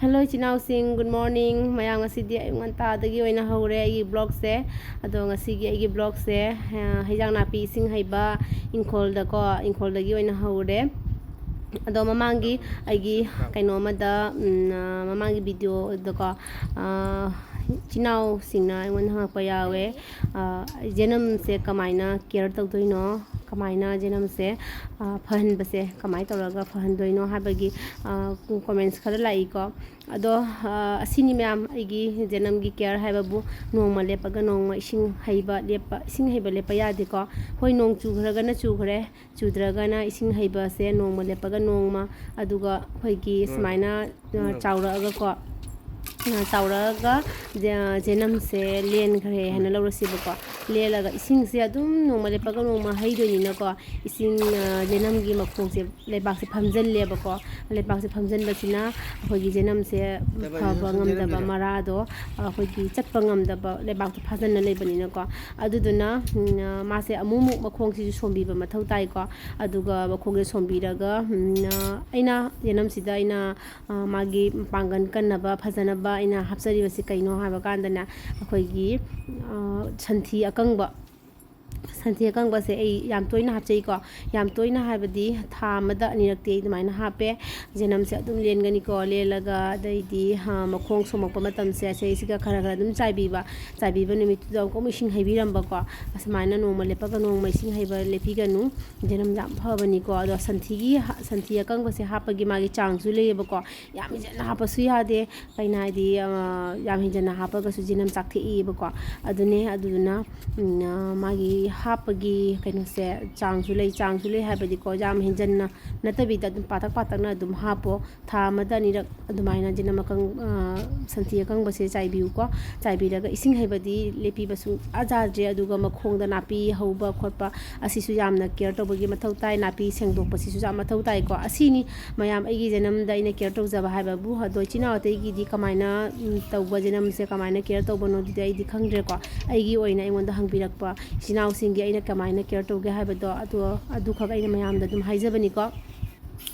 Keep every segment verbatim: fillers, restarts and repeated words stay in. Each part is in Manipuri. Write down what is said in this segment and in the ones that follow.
Hello ꯏꯆꯤꯟ ꯏꯅꯥꯎꯁꯤꯡ, good morning꯫ ꯃꯌꯥꯝ, ꯉꯁꯤꯗꯤ ꯑꯌꯨꯛ ꯉꯟꯇꯥꯗꯒꯤ ꯑꯣꯏꯅ ꯍꯧꯔꯦ ꯑꯩꯒꯤ vlogꯁꯦ꯫ ꯑꯗꯣ ꯉꯁꯤꯒꯤ ꯑꯩꯒꯤ vlogꯁꯦ, ꯑ, ꯍꯤꯟꯖꯥꯡ ꯅꯥꯄꯤ ꯏꯁꯤꯡ ꯍꯩꯕ ꯏꯪꯈꯣꯜꯗꯀꯣ, ꯏꯪꯈꯣꯜꯗꯒꯤ ꯑꯣꯏꯅ ꯍꯧꯔꯦ꯫ ꯑꯗꯣ ꯃꯃꯥꯡꯒꯤ ꯑꯩꯒꯤ ꯀꯩꯅꯣ ꯑꯃꯗ, ꯎꯝ, ꯑ, ꯃꯃꯥꯡꯒꯤ videoꯗꯀꯣ, ꯑ, ꯏꯆꯤꯟ ꯏꯅꯥꯎꯁꯤꯡꯅ ꯑꯩꯉꯣꯟꯗ ꯍꯪꯉꯛꯄ ꯌꯥꯎꯋꯦ, ꯑ, ꯖꯦꯅꯝꯁꯦ ꯀꯃꯥꯏꯅ care ꯇꯧꯗꯣꯏꯅꯣ, ꯀꯃꯥꯏꯅ ꯖꯦꯅꯝꯁꯦ, ꯑ, ꯐꯍꯟꯕꯁꯦ ꯀꯃꯥꯏꯅ ꯇꯧꯔꯒ ꯐꯍꯟꯗꯣꯏꯅꯣ ꯍꯥꯏꯕꯒꯤ, ꯑ, comments ꯈꯔ ꯂꯥꯛꯏꯀꯣ꯫ ꯑꯗꯣ, ꯑ, ꯑꯁꯤꯅꯤ ꯃꯌꯥꯝ, ꯑꯩꯒꯤ ꯖꯦꯅꯝꯒꯤ care ꯍꯥꯏꯕꯕꯨ ꯅꯣꯡꯃ ꯂꯦꯞꯄꯒ ꯅꯣꯡꯃ ꯏꯁꯤꯡ ꯍꯩꯕ ꯂꯦꯞꯄ, ꯏꯁꯤꯡ ꯍꯩꯕ ꯂꯦꯞꯄ ꯌꯥꯗꯦꯀꯣ꯫ ꯍꯣꯏ, ꯅꯣꯡ ꯆꯨꯈ꯭ꯔꯒꯅ ꯆꯨꯈ꯭ꯔꯦ, ꯆꯨꯗ꯭ꯔꯒꯅ ꯏꯁꯤꯡ ꯍꯩꯕꯁꯦ ꯅꯣꯡꯃ ꯂꯦꯞꯄꯒ ꯅꯣꯡꯃ, ꯑꯗꯨꯒ ꯑꯩꯈꯣꯏꯒꯤ ꯁꯨꯃꯥꯏꯅ, ꯑ, ꯆꯥꯎꯔꯛꯑꯒꯀꯣ, ꯑ, ꯆꯥꯎꯔꯛꯑꯒ ꯖꯦ-, ꯖꯦꯅꯝꯁꯦ ꯂꯦꯟꯈ꯭ꯔꯦ ꯍꯥꯏꯅ ꯂꯧꯔꯁꯦꯕꯀꯣ꯫ ꯂꯦꯜꯂꯒ ꯏꯁꯤꯡꯁꯦ ꯑꯗꯨꯝ ꯅꯣꯡꯃ ꯂꯦꯞꯄꯒ ꯅꯣꯡꯃ ꯍꯩꯗꯣꯏꯅꯤꯅꯀꯣ, ꯏꯁꯤꯡ, ꯑ, ꯖꯦꯅꯝꯒꯤ ꯃꯈꯣꯡꯁꯦ ꯂꯩꯕꯥꯛꯁꯦ ꯐꯝꯖꯤꯜꯂꯦꯕꯀꯣ꯫ ꯂꯩꯕꯥꯛꯁꯦ ꯐꯝꯖꯤꯟꯕꯁꯤꯅ ꯑꯩꯈꯣꯏꯒꯤ ꯖꯦꯅꯝꯁꯦ ꯐꯕ ꯉꯝꯗꯕ, ꯃꯔꯥꯗꯣ ꯑꯩꯈꯣꯏꯒꯤ ꯆꯠꯄ ꯉꯝꯗꯕ, ꯂꯩꯕꯥꯛꯇꯣ ꯐꯥꯖꯤꯟꯅ ꯂꯩꯕꯅꯤꯅꯀꯣ꯫ ꯑꯗꯨꯗꯨꯅ, ꯎꯝ, ꯃꯥꯁꯦ ꯑꯃꯨꯛꯃꯨꯛ ꯃꯈꯣꯡꯁꯤꯁꯨ ꯁꯣꯝꯕꯤꯕ ꯃꯊꯧ ꯇꯥꯏꯀꯣ꯫ ꯑꯗꯨꯒ ꯃꯈꯣꯡꯁꯦ ꯁꯣꯝꯕꯤꯔꯒ, ꯎꯝ, ꯑꯩꯅ ꯖꯦꯅꯝꯁꯤꯗ ꯑꯩꯅ, ꯑ, ꯃꯥꯒꯤ ꯃꯄꯥꯡꯒꯜ ꯀꯟꯅꯕ, ꯐꯖꯅꯕ ꯑꯩꯅ ꯍꯥꯞꯆꯔꯤꯕꯁꯤ ꯀꯩꯅꯣ ꯍꯥꯏꯕ ꯀꯥꯟꯗꯅꯦ, ꯑꯩꯈꯣꯏꯒꯤ, ꯑ, ꯁꯟꯊꯤ ꯑꯀꯪꯕ, ꯁꯟꯊꯤ ꯑꯀꯪꯕꯁꯦ ꯑꯩ ꯌꯥꯝ ꯇꯣꯏꯅ ꯍꯥꯞꯆꯩꯀꯣ꯫ ꯌꯥꯝ ꯇꯣꯏꯅ ꯍꯥꯏꯕꯗꯤ ꯊꯥ ꯑꯃꯗ ꯑꯅꯤꯔꯛꯇꯤ ꯑꯩ ꯑꯗꯨꯃꯥꯏꯅ ꯍꯥꯞꯄꯦ꯫ ꯖꯦꯅꯝꯁꯦ ꯑꯗꯨꯝ ꯂꯦꯟꯒꯅꯤꯀꯣ꯫ ꯂꯦꯜꯂꯒ ꯑꯗꯩꯗꯤ, ꯍꯥ, ꯃꯈꯣꯡ ꯁꯣꯝꯃꯛꯄ ꯃꯇꯝꯁꯦ ꯁꯤꯗꯩꯁꯤꯒ ꯈꯔ ꯈꯔ ꯑꯗꯨꯝ ꯆꯥꯏꯕꯤꯕ꯫ ꯆꯥꯏꯕꯤꯕ ꯅꯨꯃꯤꯠꯇꯨꯗ ꯑꯃꯨꯛ ꯏꯁꯤꯡ ꯍꯩꯕꯤꯔꯝꯕꯀꯣ꯫ ꯑꯁꯨꯃꯥꯏꯅ ꯅꯣꯡꯃ ꯂꯦꯞꯄꯒ ꯅꯣꯡꯃ ꯏꯁꯤꯡ ꯍꯩꯕ ꯂꯦꯞꯄꯤꯒꯅꯨ꯫ ꯖꯦꯅꯝ ꯌꯥꯝ ꯐꯕꯅꯤꯀꯣ꯫ ꯑꯗꯣ ꯁꯟꯊꯤꯒꯤ ꯍꯥ-, ꯁꯟꯊꯤ ꯑꯀꯪꯕꯁꯦ ꯍꯥꯞꯄꯒꯤ ꯃꯥꯒꯤ ꯆꯥꯡꯁꯨ ꯂꯩꯌꯦꯕꯀꯣ꯫ ꯌꯥꯝ ꯍꯦꯟꯖꯟꯅ ꯍꯥꯞꯄꯁꯨ ꯌꯥꯗꯦ꯫ ꯀꯩꯅꯣ ꯍꯥꯏꯗꯤ, ꯑ, ꯌꯥꯝ ꯍꯦꯟꯖꯟꯅ ꯍꯥꯞꯄꯒꯁꯨ ꯖꯦꯅꯝ ꯆꯥꯛꯊꯦꯛꯏꯕꯀꯣ꯫ ꯑꯗꯨꯅꯦ, ꯑꯗꯨꯗꯨꯅ, ꯎꯝ, ꯑ, ꯃꯥꯒꯤ ꯍꯥꯞꯄꯒꯤ ꯀꯩꯅꯣꯁꯦ ꯆꯥꯡꯁꯨ ꯂꯩ, ꯆꯥꯡꯁꯨ ꯂꯩ ꯍꯥꯏꯕꯗꯤꯀꯣ, ꯌꯥꯝ ꯍꯦꯟꯖꯟꯅ ꯅꯠꯇꯕꯤꯗ ꯑꯗꯨꯝ ꯄꯥꯇꯛ ꯄꯥꯇꯛꯅ ꯑꯗꯨꯝ ꯍꯥꯞꯄꯣ꯫ ꯊꯥ ꯑꯃꯗ ꯑꯅꯤꯔꯛ ꯑꯗꯨꯃꯥꯏꯅ ꯖꯦꯅꯝ ꯑꯀꯪ-, ꯑ, ꯁꯟꯊꯤ ꯑꯀꯪꯕꯁꯦ ꯆꯥꯏꯕꯤꯌꯨꯀꯣ꯫ ꯆꯥꯏꯕꯤꯔꯒ ꯏꯁꯤꯡ ꯍꯩꯕꯗꯤ ꯂꯦꯞꯄꯤꯕ ꯁꯨꯡꯌꯥ ꯌꯥꯗ꯭ꯔꯦ꯫ ꯑꯗꯨꯒ ꯃꯈꯣꯡꯗ ꯅꯥꯄꯤ ꯍꯧꯕ ꯈꯣꯠꯄ ꯑꯁꯤꯁꯨ ꯌꯥꯝꯅ care ꯇꯧꯕꯒꯤ ꯃꯊꯧ ꯇꯥꯏ꯫ ꯅꯥꯄꯤ ꯁꯦꯡꯗꯣꯛꯄꯁꯤꯁꯨ ꯌꯥꯝ ꯃꯊꯧ ꯇꯥꯏꯀꯣ꯫ ꯑꯁꯤꯅꯤ ꯃꯌꯥꯝ ꯑꯩꯒꯤ ꯖꯦꯅꯝꯗ ꯑꯩꯅ care ꯇꯧꯖꯕ ꯍꯥꯏꯕꯕꯨ꯫ ꯑꯗꯣ ꯏꯆꯤꯟ ꯏꯅꯥꯎ ꯑꯇꯩꯒꯤꯗꯤ ꯀꯃꯥꯏꯅ, ꯎꯝ, ꯇꯧꯕ ꯖꯦꯅꯝꯁꯦ ꯀꯃꯥꯏꯅ care ꯇꯧꯕꯅꯣ ꯑꯗꯨꯗꯤ ꯑꯩꯗꯤ ꯈꯪꯗ꯭ꯔꯦꯀꯣ꯫ ꯑꯩꯒꯤ ꯑꯣꯏꯅ ꯑꯩꯉꯣꯟꯗ ꯍꯪꯕꯤꯔꯛꯄ ꯏꯆꯤꯟ ꯏꯅꯥꯎꯁꯤꯡꯒꯤ ꯑꯩꯅ ꯀꯃꯥꯏꯅ care ꯇꯧꯒꯦ ꯍꯥꯏꯕꯗꯣ ꯑꯗꯣ, ꯑꯗꯨꯈꯛ ꯑꯩꯅ ꯃꯌꯥꯝꯗ ꯑꯗꯨꯝ ꯍꯥꯏꯖꯕꯅꯤꯀꯣ꯫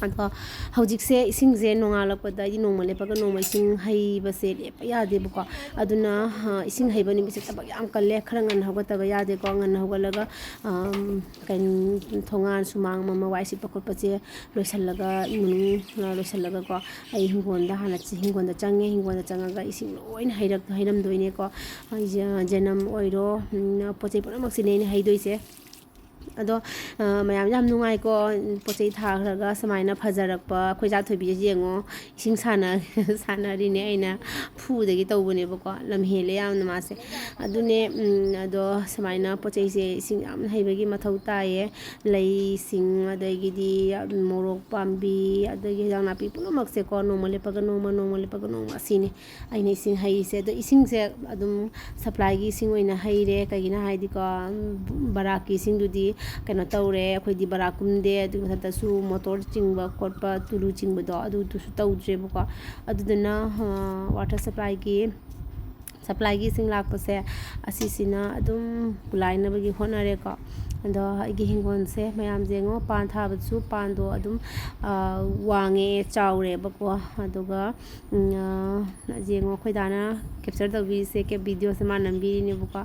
ꯑꯗꯣ ꯍꯧꯖꯤꯛꯁꯦ ꯏꯁꯤꯡꯁꯦ ꯅꯣꯡꯉꯥꯜꯂꯛꯄꯗ, ꯍꯥꯏꯗꯤ ꯅꯣꯡꯃ ꯂꯦꯞꯄꯒ ꯅꯣꯡꯃ ꯏꯁꯤꯡ ꯍꯩꯕꯁꯦ ꯂꯦꯞꯄ ꯌꯥꯗꯦꯕꯀꯣ꯫ ꯑꯗꯨꯅ, ꯑ, ꯏꯁꯤꯡ ꯍꯩꯕ ꯅꯨꯃꯤꯠꯁꯦ ꯊꯕꯛ ꯌꯥꯝ ꯀꯜꯂꯦ꯫ ꯈꯔ ꯉꯟꯅ ꯍꯧꯒꯠꯇꯕ ꯌꯥꯗꯦꯀꯣ꯫ ꯉꯟꯅ ꯍꯧꯒꯠꯂꯒ, ꯑꯝ, ꯀꯩꯅꯣ, ꯊꯣꯡꯒꯥꯟ ꯁꯨꯃꯥꯡ ꯑꯃ ꯋꯥꯏ ꯁꯤꯠꯄ ꯈꯣꯠꯄꯁꯦ ꯂꯣꯏꯁꯤꯜꯂꯒ, ꯏꯃꯨꯡ, ꯑ, ꯂꯣꯏꯁꯤꯜꯂꯒꯀꯣ, ꯑꯩ ꯍꯤꯡꯒꯣꯜꯗ ꯍꯥꯟꯅ ꯆ-, ꯍꯤꯡꯒꯣꯜꯗ ꯆꯪꯉꯦ꯫ ꯍꯤꯡꯒꯣꯜꯗ ꯆꯪꯉꯒ ꯏꯁꯤꯡ ꯂꯣꯏꯅ ꯍꯩꯔꯛ-, ꯍꯩꯔꯝꯗꯣꯏꯅꯦꯀꯣ꯫ ꯑꯩꯁꯦ, ꯖꯅꯝ ꯑꯣꯏꯔꯣ, ꯎꯝ, ꯄꯣꯠ ꯆꯩ ꯄꯨꯝꯅꯃꯛꯁꯤꯅꯦ ꯑꯩꯅ ꯍꯩꯗꯣꯏꯁꯦ꯫ ꯑꯗꯣ, ꯑ, ꯃꯌꯥꯝ ꯌꯥꯝ ꯅꯨꯡꯉꯥꯏꯀꯣ, ꯄꯣꯠ ꯆꯩ ꯊꯥꯈ꯭ꯔꯒ ꯁꯨꯃꯥꯏꯅ ꯐꯖꯔꯛꯄ꯫ ꯑꯩꯈꯣꯏ ꯏꯆꯥ ꯊꯣꯏꯕꯤꯁꯦ ꯌꯦꯡꯉꯣ, ꯏꯁꯤꯡ ꯁꯥꯟꯅ-, ꯁꯥꯟꯅꯔꯤꯅꯦ꯫ ꯑꯩꯅ ꯐꯨꯗꯒꯤ ꯇꯧꯕꯅꯦꯕꯀꯣ, ꯂꯝ ꯍꯦꯜꯂꯦ ꯌꯥꯝꯅ ꯃꯥꯁꯦ꯫ ꯑꯗꯨꯅꯦ, ꯎꯝ, ꯑꯗꯣ ꯁꯨꯃꯥꯏꯅ ꯄꯣꯠ ꯆꯩꯁꯦ ꯏꯁꯤꯡ ꯌꯥꯝ ꯍꯩꯕꯒꯤ ꯃꯊꯧ ꯇꯥꯏꯌꯦ꯫ ꯂꯩꯁꯤꯡ, ꯑꯗꯒꯤꯗꯤ ꯃꯣꯔꯣꯛ ꯄꯥꯝꯕꯤ, ꯑꯗꯒꯤ ꯍꯤꯟꯖꯥꯡ ꯅꯥꯄꯤ ꯄꯨꯝꯅꯃꯛꯁꯦꯀꯣ, ꯅꯣꯡꯃ ꯂꯦꯞꯄꯒ ꯅꯣꯡꯃ, ꯅꯣꯡꯃ ꯂꯦꯞꯄꯒ ꯅꯣꯡꯃ, ꯑꯁꯤꯅꯤ ꯑꯩꯅ ꯏꯁꯤꯡ ꯍꯩꯔꯤꯁꯦ꯫ ꯑꯗꯣ ꯏꯁꯤꯡꯁꯦ ꯑꯗꯨꯝ ꯁꯄ꯭ꯂꯥꯏꯒꯤ ꯏꯁꯤꯡ ꯑꯣꯏꯅ ꯍꯩꯔꯦ꯫ ꯀꯩꯒꯤꯅꯣ ꯍꯥꯏꯗꯤꯀꯣ, ꯕꯔꯥꯛꯀꯤ ꯏꯁꯤꯡꯗꯨꯗꯤ ꯀꯩꯅꯣ ꯇꯧꯔꯦ, ꯑꯩꯈꯣꯏꯗꯤ ꯕꯔꯥꯛ ꯀꯨꯝꯗꯦ꯫ ꯑꯗꯨꯒꯤ ꯃꯊꯛꯇꯁꯨ ꯃꯣꯇꯣꯔ ꯆꯤꯡꯕ ꯈꯣꯠꯄ, ꯇꯨꯂꯨ ꯆꯤꯡꯕꯗꯣ, ꯑꯗꯨꯗꯨꯁꯨ ꯇꯧꯗ꯭ꯔꯦꯕꯀꯣ꯫ ꯑꯗꯨꯗꯨꯅ, ꯑ, ꯋꯥꯇꯔ ꯁꯄ꯭ꯂꯥꯏꯒꯤ, ꯁꯄ꯭ꯂꯥꯏꯒꯤ ꯏꯁꯤꯡ ꯂꯥꯛꯄꯁꯦ, ꯑꯁꯤꯁꯤꯅ ꯑꯗꯨꯝ ꯄꯨꯂꯥꯏꯅꯕꯒꯤ ꯍꯣꯠꯅꯔꯦꯀꯣ꯫ ꯑꯗꯣ ꯑꯩꯒꯤ ꯍꯤꯡꯒꯣꯜꯁꯦ ꯃꯌꯥꯝ ꯌꯦꯡꯉꯣ, ꯄꯥꯟ ꯊꯥꯕꯗꯁꯨ ꯄꯥꯟꯗꯣ ꯑꯗꯨꯝ, ꯑ, ꯋꯥꯡꯉꯦ, ꯆꯥꯎꯔꯦꯕꯀꯣ꯫ ꯑꯗꯨꯒ, ꯎꯝ, ꯑ, ꯌꯦꯡꯉꯣ, ꯑꯩꯈꯣꯏ ꯗꯥꯅ ꯀꯦꯞꯆꯔ ꯇꯧꯕꯤꯔꯤꯁꯦ, ꯀꯦꯞ ꯚꯤꯗꯤꯑꯣꯁꯦ ꯃꯥ ꯅꯝꯕꯤꯔꯤꯅꯦꯕꯀꯣ꯫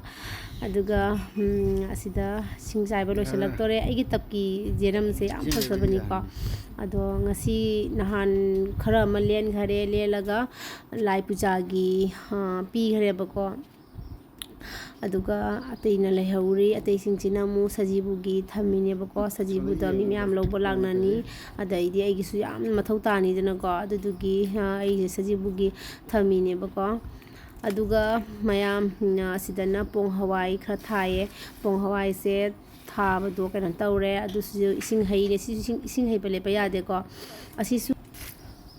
ꯑꯗꯨꯒ, ꯎꯝ, ꯑꯁꯤꯗ ꯏꯁꯤꯡ ꯆꯥꯏꯕ ꯂꯣꯏꯁꯤꯜꯂꯛꯇꯣꯔꯦ꯫ ꯑꯩꯒꯤ ꯇꯞꯀꯤ ꯖꯦꯅꯝꯁꯦ ꯌꯥꯝ ꯐꯖꯕꯅꯤꯀꯣ꯫ ꯑꯗꯣ ꯉꯁꯤ ꯅꯍꯥꯟ ꯈꯔ ꯑꯃ ꯂꯦꯟꯈꯔꯦ, ꯂꯦꯜꯂꯒ ꯂꯥꯏ ꯄꯨꯖꯥꯒꯤ, ꯑ, ꯄꯤꯈ꯭ꯔꯦꯕꯀꯣ꯫ ꯑꯗꯨꯒ ꯑꯇꯩꯅ ꯂꯩꯍꯧꯔꯤ꯫ ꯑꯇꯩꯁꯤꯡꯁꯤꯅ ꯑꯃꯨꯛ ꯁꯖꯤꯕꯨꯒꯤ ꯊꯝꯃꯤꯅꯦꯕꯀꯣ꯫ ꯁꯖꯤꯕꯨꯗ ꯃꯤ ꯃꯌꯥꯝ ꯂꯧꯕ ꯂꯥꯛꯅꯅꯤ꯫ ꯑꯗꯩꯗꯤ ꯑꯩꯒꯤꯁꯨ ꯌꯥꯝ ꯃꯊꯧ ꯇꯥꯅꯤꯗꯅꯀꯣ꯫ ꯑꯗꯨꯗꯨꯒꯤ, ꯑ, ꯑꯩꯁꯦ ꯁꯖꯤꯕꯨꯒꯤ ꯊꯝꯃꯤꯅꯦꯕꯀꯣ꯫ ꯑꯗꯨꯒ ꯃꯌꯥꯝ, ꯑ, ꯑꯁꯤꯗꯅ ꯄꯣꯡ ꯍꯋꯥꯏ ꯈꯔ ꯊꯥꯏꯌꯦ꯫ ꯄꯣꯡ ꯍꯋꯥꯏꯁꯦ ꯊꯥꯕꯗꯣ ꯀꯩꯅꯣ ꯇꯧꯔꯦ꯫ ꯑꯗꯨꯁꯨ ꯏꯁꯤꯡ ꯍꯩꯔꯦ꯫ ꯁꯤꯁꯨ ꯏꯁꯤꯡ, ꯏꯁꯤꯡ ꯍꯩꯕ ꯂꯦꯞꯄ ꯌꯥꯗꯦꯀꯣ꯫ ꯑꯁꯤꯁꯨ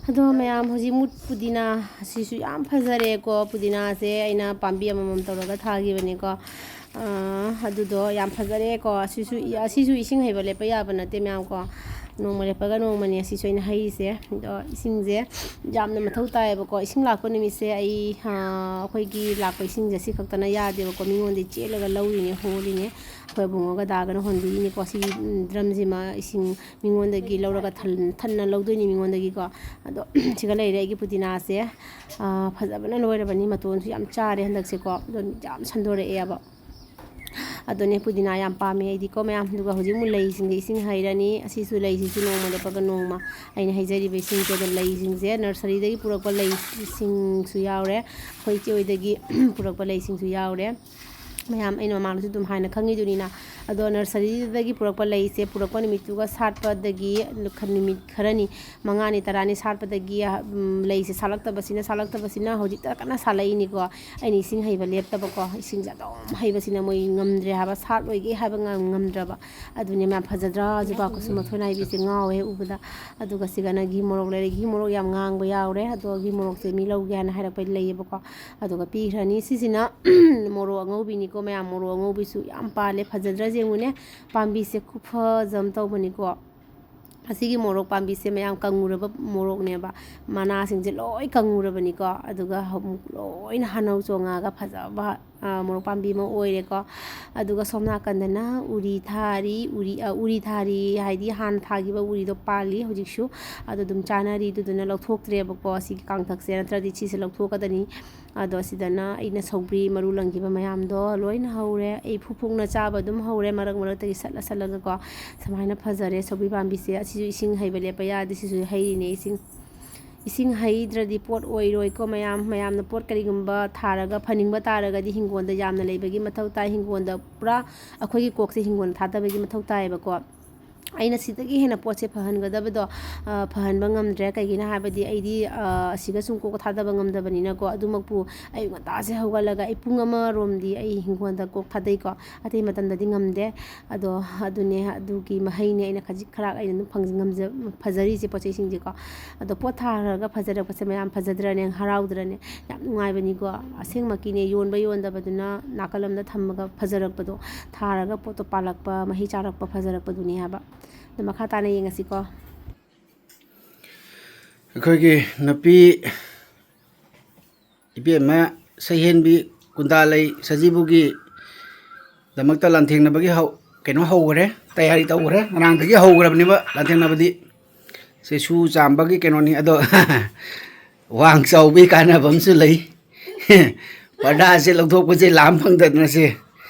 ꯑꯗꯣ ꯃꯌꯥꯝ, ꯍꯧꯖꯤꯛ ꯃꯨꯠ ꯄꯨꯗꯤꯅꯥ ꯑꯁꯤꯁꯨ ꯌꯥꯝ ꯐꯖꯔꯦꯀꯣ꯫ ꯄꯨꯗꯤꯅꯥꯁꯦ ꯑꯩꯅ ꯄꯥꯝꯕꯤ ꯑꯃꯃꯝ ꯇꯧꯔꯒ ꯊꯥꯈꯤꯕꯅꯦꯀꯣ꯫ ꯑꯥ, ꯑꯗꯨꯗꯣ ꯌꯥꯝ ꯐꯖꯔꯦꯀꯣ꯫ ꯑꯁꯤꯁꯨ, ꯑꯁꯤꯁꯨ ꯏꯁꯤꯡ ꯍꯩꯕ ꯂꯦꯞꯄ ꯌꯥꯕ ꯅꯠꯇꯦ ꯃꯌꯥꯝ ꯀꯣ꯫ ꯅꯣꯡꯃ ꯂꯦꯞꯄꯒ ꯅꯣꯡꯃꯅꯦ ꯁꯤꯁꯨ ꯑꯩꯅ ꯍꯩꯔꯤꯁꯦ꯫ ꯑꯗꯣ ꯏꯁꯤꯡꯁꯦ ꯌꯥꯝꯅ ꯃꯊꯧ ꯇꯥꯏꯌꯦꯕꯀꯣ꯫ ꯏꯁꯤꯡ ꯂꯥꯛꯄ ꯅꯨꯃꯤꯠꯁꯦ ꯑꯩ, ꯑꯩꯈꯣꯏꯒꯤ ꯂꯥꯛꯄ ꯏꯁꯤꯡꯁꯦ ꯁꯤ ꯈꯛꯇꯅ ꯌꯥꯗꯦꯕꯀꯣ꯫ ꯃꯤꯉꯣꯟꯗꯒꯤ ꯆꯦꯜꯂꯒ ꯂꯧꯔꯤꯅꯦ, ꯍꯣꯜꯂꯤꯅꯦ꯫ ꯑꯩꯈꯣꯏ ꯑꯕꯨꯡꯉꯣꯒ ꯗꯥꯒꯅ ꯍꯣꯟꯕꯤꯔꯤꯅꯤꯀꯣ꯫ ꯁꯤꯒꯤ ꯗ꯭ꯔꯝꯁꯤꯃ ꯏꯁꯤꯡ ꯃꯤꯉꯣꯟꯗꯒꯤ ꯂꯧꯔꯒ ꯊꯟꯅ ꯂꯧꯗꯣꯏꯅꯤ ꯃꯤꯉꯣꯟꯗꯒꯤꯀꯣ꯫ ꯑꯗꯣ ꯁꯤꯒ ꯂꯩꯔꯦ ꯑꯩꯒꯤ ꯄꯨꯗꯤꯅꯥꯁꯦ꯫ ꯐꯖꯕꯅ ꯂꯣꯏꯔꯕꯅꯤ꯫ ꯃꯇꯣꯟꯁꯨ ꯌꯥꯝ ꯆꯥꯔꯦ ꯍꯟꯗꯛꯁꯦꯀꯣ꯫ ꯑꯗꯣ ꯌꯥꯝ ꯁꯟꯗꯣꯔꯛꯑꯦꯕ꯫ ꯑꯗꯨꯅꯦ ꯄꯨꯗꯤꯅꯥ ꯌꯥꯝ ꯄꯥꯝꯃꯦ ꯑꯩꯗꯤꯀꯣ ꯃꯌꯥꯝ꯫ ꯑꯗꯨꯒ ꯍꯧꯖꯤꯛ ꯑꯃꯨꯛ ꯂꯩꯁꯤꯡꯁꯦ ꯏꯁꯤꯡ ꯍꯩꯔꯅꯤ꯫ ꯑꯁꯤꯁꯨ ꯂꯩꯁꯤꯁꯨ ꯅꯣꯡꯃ ꯂꯦꯞꯄꯒ ꯅꯣꯡꯃ ꯑꯩꯅ ꯍꯩꯖꯔꯤꯕ ꯏꯁꯤꯡꯁꯦ꯫ ꯑꯗꯣ ꯂꯩꯁꯤꯡꯁꯦ ꯅꯔꯁꯔꯤꯗꯒꯤ ꯄꯨꯔꯛꯄ ꯂꯩꯁꯤꯡꯁꯨ ꯌꯥꯎꯔꯦ, ꯑꯩꯈꯣꯏ ꯏꯆꯦ ꯍꯣꯏꯗꯒꯤ ꯄꯨꯔꯛꯄ ꯂꯩꯁꯤꯡꯁꯨ ꯌꯥꯎꯔꯦ꯫ ꯃꯌꯥꯝ ꯑꯩꯅ ꯃꯃꯥꯡꯗꯁꯨ ꯑꯗꯨꯝ ꯍꯥꯏꯅ ꯈꯪꯉꯤꯗꯨꯅꯤꯅ꯫ ꯑꯗꯣ ꯅꯔꯁꯔꯤꯗꯒꯤ ꯄꯨꯔꯛꯄ ꯂꯩꯁꯦ ꯄꯨꯔꯛꯄ ꯅꯨꯃꯤꯠꯇꯨꯒ ꯁꯥꯠꯄꯗꯒꯤ ꯅꯨꯃꯤꯠ ꯈꯔꯅꯤ, ꯃꯉꯥꯅꯤ ꯇꯔꯥꯅꯤ ꯁꯥꯠꯄꯗꯒꯤ, ꯂꯩꯁꯦ ꯁꯥꯠꯂꯛꯇꯕꯁꯤꯅ ꯁꯥꯠꯂꯛꯇꯕꯁꯤꯅ ꯍꯧꯖꯤꯛꯇ ꯀꯟꯅ ꯁꯥꯠꯂꯛꯏꯅꯤꯀꯣ꯫ ꯑꯩꯅ ꯏꯁꯤꯡ ꯍꯩꯕ ꯂꯦꯞꯇꯕꯀꯣ꯫ ꯏꯁꯤꯡꯁꯦ ꯑꯗꯨꯝ ꯍꯩꯕꯁꯤꯅ ꯃꯣꯏ ꯉꯝꯗ꯭ꯔꯦ ꯍꯥꯏꯕ, ꯁꯥꯠꯂꯣꯏꯒꯦ ꯍꯥꯏꯕ ꯉꯝꯗ꯭ꯔꯕ꯫ ꯑꯗꯨꯅꯦ ꯃꯌꯥꯝ ꯐꯖꯗ꯭ꯔꯥ? ꯖꯨꯕꯥ ꯀꯨꯁꯨꯝ ꯃꯊꯣꯏ ꯅꯥꯏꯕꯤꯁꯦ ꯉꯥꯎꯋꯦ ꯎꯕꯗ꯫ ꯑꯗꯨꯒ ꯁꯤꯒꯅ ꯘꯤ ꯃꯣꯔꯣꯛ ꯂꯩꯔꯦ꯫ ꯘꯤ ꯃꯣꯔꯣꯛ ꯌꯥꯝ ꯉꯥꯡꯕ ꯌꯥꯎꯔꯦ, ꯑꯗꯣ ꯘꯤ ꯃꯣꯔꯣꯛꯁꯦ ꯃꯤ ꯂꯧꯒꯦ ꯍꯥꯏꯅ ꯍꯥꯏꯔꯛꯄ ꯂꯩꯌꯦꯕꯀꯣ꯫ ꯑꯗꯨꯒ ꯄꯤꯈ꯭ꯔꯅꯤ꯫ ꯁꯤꯁꯤꯅ ꯃꯣꯔꯣꯛ ꯑꯉꯧꯕꯤꯅꯤꯀꯣ ꯃꯌꯥꯝ꯫ ꯃꯣꯔꯣꯛ ꯑꯉꯧꯕꯤꯁꯨ ꯌꯥꯝ ꯄꯥꯜꯂꯦ, ꯐꯖꯗ꯭ꯔꯥ ꯌꯦꯡꯉꯨꯅꯦ꯫ ꯄꯥꯝꯕꯤꯁꯦ ꯈꯨꯐꯖ ꯑꯃ ꯇꯧꯕꯅꯤꯀꯣ꯫ ꯑꯁꯤꯒꯤ ꯃꯣꯔꯣꯛ ꯄꯥꯝꯕꯤꯁꯦ ꯃꯌꯥꯝ ꯀꯪꯉꯨꯔꯕ ꯃꯣꯔꯣꯛꯅꯦꯕ꯫ ꯃꯅꯥꯁꯤꯡꯁꯦ ꯂꯣꯏ ꯀꯪꯉꯨꯔꯕꯅꯤꯀꯣ꯫ ꯑꯗꯨꯒ ꯑꯃꯨꯛ ꯂꯣꯏꯅ ꯍꯅꯧ ꯆꯣꯡꯉꯛꯑꯒ ꯐꯖꯕ ꯃꯣꯔꯣꯛ ꯄꯥꯝꯕꯤ ꯑꯃ ꯑꯣꯏꯔꯦꯀꯣ꯫ ꯑꯗꯨꯒ ꯁꯣꯝ ꯅꯥꯀꯟꯗꯅ ꯎꯔꯤ ꯊꯥꯔꯤ꯫ ꯎꯔꯤ ꯎꯔꯤ ꯊꯥꯔꯤ ꯍꯥꯏꯗꯤ ꯍꯥꯟꯅ ꯊꯥꯈꯤꯕ ꯎꯔꯤꯗꯣ ꯄꯥꯜꯂꯤ ꯍꯧꯖꯤꯛꯁꯨ꯫ ꯑꯗꯣ ꯑꯗꯨꯝ ꯆꯥꯅꯔꯤ꯫ ꯑꯗꯨꯗꯨꯅ ꯂꯧꯊꯣꯛꯇ꯭ꯔꯦꯕꯀꯣ ꯁꯤꯒꯤ ꯀꯥꯡꯊꯛꯁꯦ, ꯅꯠꯇ꯭ꯔꯗꯤ ꯁꯤꯁꯦ ꯂꯧꯊꯣꯛꯀꯗꯅꯤ꯫ ꯑꯗꯣ ꯁꯤꯗꯅ ꯑꯩꯅ ꯁꯧꯒ꯭ꯔꯤ ꯃꯔꯨ ꯂꯪꯈꯤꯕ ꯃꯌꯥꯝꯗꯣ ꯂꯣꯏꯅ ꯍꯧꯔꯦ꯫ ꯑꯩ ꯐꯨ ꯐꯨꯛꯅ ꯆꯥꯕ ꯑꯗꯨꯝ ꯍꯧꯔꯦ, ꯃꯔꯛ ꯃꯔꯛꯇꯒꯤ ꯁꯠꯂ ꯁꯠꯂꯒꯀꯣ꯫ ꯁꯨꯃꯥꯏꯅ ꯐꯖꯔꯦ ꯁꯧꯒ꯭ꯔꯤ ꯄꯥꯝꯕꯤꯁꯦ꯫ ꯑꯁꯤꯁꯨ ꯏꯁꯤꯡ ꯍꯩꯕ ꯂꯦꯞꯄ ꯌꯥꯗꯦ꯫ ꯁꯤꯁꯨ ꯍꯩꯔꯤꯅꯦ ꯏꯁꯤꯡ꯫ ꯏꯁꯤꯡ ꯍꯩꯗ꯭ꯔꯗꯤ ꯄꯣꯠ ꯑꯣꯏꯔꯣꯏꯀꯣ ꯃꯌꯥꯝ꯫ ꯃꯌꯥꯝꯅ ꯄꯣꯠ ꯀꯔꯤꯒꯨꯝꯕ ꯊꯥꯔꯒ ꯐꯅꯤꯡꯕ ꯇꯥꯔꯒꯗꯤ ꯍꯤꯡꯒꯣꯜꯗ ꯌꯥꯝꯅ ꯂꯩꯕꯒꯤ ꯃꯊꯧ ꯇꯥꯏ꯫ ꯍꯤꯡꯒꯣꯜꯗ ꯄꯨꯔꯥ ꯑꯩꯈꯣꯏꯒꯤ ꯀꯣꯛꯁꯦ ꯍꯤꯡꯒꯣꯜꯗ ꯊꯥꯗꯕꯒꯤ ꯃꯊꯧ ꯇꯥꯏꯌꯦꯕꯀꯣ꯫ ꯑꯩꯅ ꯁꯤꯗꯒꯤ ꯍꯦꯟꯅ ꯄꯣꯠꯁꯦ ꯐꯍꯟꯒꯗꯕꯗꯣ ꯐꯍꯟꯕ ꯉꯝꯗ꯭ꯔꯦ꯫ ꯀꯩꯒꯤꯅꯣ ꯍꯥꯏꯕꯗꯤ ꯑꯩꯗꯤ ꯑꯁꯤꯒ ꯁꯨꯝ ꯀꯣꯛ ꯊꯥꯗꯕ ꯉꯝꯗꯕꯅꯤꯅꯀꯣ꯫ ꯑꯗꯨꯃꯛꯄꯨ ꯑꯌꯨꯛ ꯉꯟꯇꯥꯁꯦ ꯍꯧꯒꯠꯂꯒ ꯑꯩ ꯄꯨꯡ ꯑꯃꯔꯣꯝꯗꯤ ꯑꯩ ꯍꯤꯡꯒꯣꯜꯗ ꯀꯣꯛ ꯊꯥꯗꯩꯀꯣ꯫ ꯑꯇꯩ ꯃꯇꯝꯗꯗꯤ ꯉꯝꯗꯦ꯫ ꯑꯗꯣ ꯑꯗꯨꯅꯦ, ꯑꯗꯨꯒꯤ ꯃꯍꯩꯅꯦ ꯑꯩꯅ ꯈꯖꯤꯛ ꯈꯔꯥꯛ ꯑꯩꯅ ꯑꯗꯨꯝ ꯐꯪꯖ-, ꯉꯝꯖ-, ꯐꯖꯔꯤꯁꯦ ꯄꯣꯠ ꯆꯩꯁꯤꯡꯁꯦꯀꯣ꯫ ꯑꯗꯣ ꯄꯣꯠ ꯊꯥꯈ꯭ꯔꯒ ꯐꯖꯔꯛꯄꯁꯦ ꯃꯌꯥꯝ ꯐꯖꯗ꯭ꯔꯅꯦ, ꯍꯔꯥꯎꯗ꯭ꯔꯅꯦ? ꯌꯥꯝ ꯅꯨꯡꯉꯥꯏꯕꯅꯤꯀꯣ꯫ ꯑꯁꯦꯡꯃꯛꯀꯤꯅꯦ, ꯌꯣꯟꯕ ꯌꯣꯟꯗꯕꯗꯨꯅ ꯅꯥꯀꯜ ꯑꯃꯗ ꯊꯝꯃꯒ ꯐꯖꯔꯛꯄꯗꯣ, ꯊꯥꯔꯒ ꯄꯣꯠꯇꯣ ꯄꯥꯜꯂꯛꯄ, ꯃꯍꯩ ꯆꯥꯔꯛꯄ ꯐꯖꯔꯛꯄꯗꯨꯅꯤ ꯍꯥꯏꯕ꯫ ꯑꯗꯣ ꯃꯈꯥ ꯇꯥꯅ ꯌꯦꯡꯉꯁꯤꯀꯣ꯫ ꯑꯩꯈꯣꯏꯒꯤ ꯅꯨꯄꯤ ꯏꯕꯦꯝꯃ ꯁꯩꯍꯦꯟꯕꯤ ꯀꯨꯟꯗꯥꯂꯩ ꯁꯖꯤꯕꯨꯒꯤꯗꯃꯛꯇ ꯂꯥꯟꯊꯦꯡꯅꯕꯒꯤ ꯍꯧ-, ꯀꯩꯅꯣ ꯍꯧꯈ꯭ꯔꯦ, ꯇꯌꯥꯔꯤ ꯇꯧꯈ꯭ꯔꯦ꯫ ꯉꯔꯥꯡꯗꯒꯤ ꯍꯧꯈ꯭ꯔꯕꯅꯦꯕ ꯂꯥꯟꯊꯦꯡꯅꯕꯗꯤ꯫ ꯆꯦꯁꯨ ꯆꯥꯝꯕꯒꯤ ꯀꯩꯅꯣꯅꯤ꯫ ꯑꯗꯣ ꯋꯥꯡ ꯆꯥꯎꯕꯒꯤ ꯀꯥꯟꯅꯕ ꯑꯃꯁꯨ ꯂꯩ꯫ ꯄꯔꯗꯥꯁꯦ ꯂꯧꯊꯣꯛꯄꯁꯦ ꯂꯥꯝ ꯐꯪꯗꯗꯅ ꯁꯦ꯫